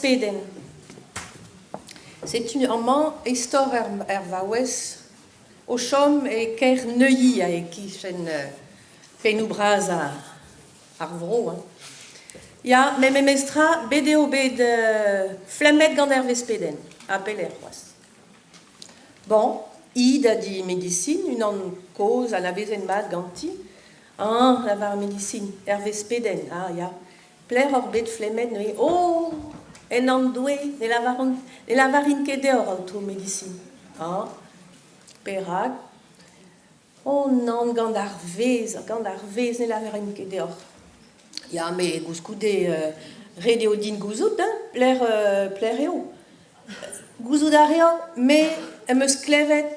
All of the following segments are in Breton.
Vespedenn. Setu amañ istor ar vaouez o chom e kêr Neuilly e-kichen pennoù-bras ar vro. Hein. Ya, met memestra, bet eo bet flemmet gant ar Vespedenn, ha pelec'h c'hoazh. Bon, hi da di medisin, unan kozh anavezet mat ganti. Ah, lavar ar medisin, hervez pedenn, ah ya. Pelec'h oc'h bet flemmet neuze? Oh, en anv Doue, ne lavaran, ne lavarin ket deoc'h, aotrou medisin. Ah, perak? Oh nann, gant ar vezh, gant ar vezh ne lavarin ket deoc'h. Ya, met koulskoude, ret eo din gouzout, hein, pelec'h, pelec'h eo. Gouzout a reoc'h, me em eus klevet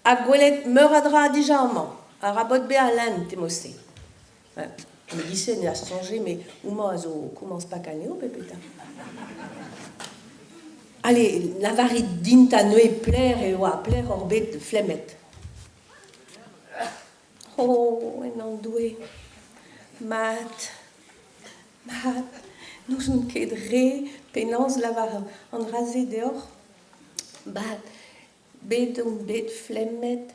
ha gwelet meur a dra dija amañ. Arabat bezañ lent, e-mod-se. Medisin a soñje, met homañ a zo o komañs pakañ anezho pe petra? Allez, lavarit din 'ta neuze pelec'h e oa, pelec'h oc'h bet flemmet. Oh, en anv Doue, mat, mat, n'ouzon ket re penaos lavar an dra-se deoc'h. Mat, Bet on bet flemmet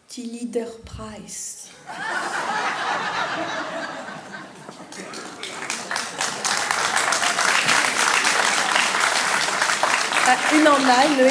ti Leader Price. Unan all neuze.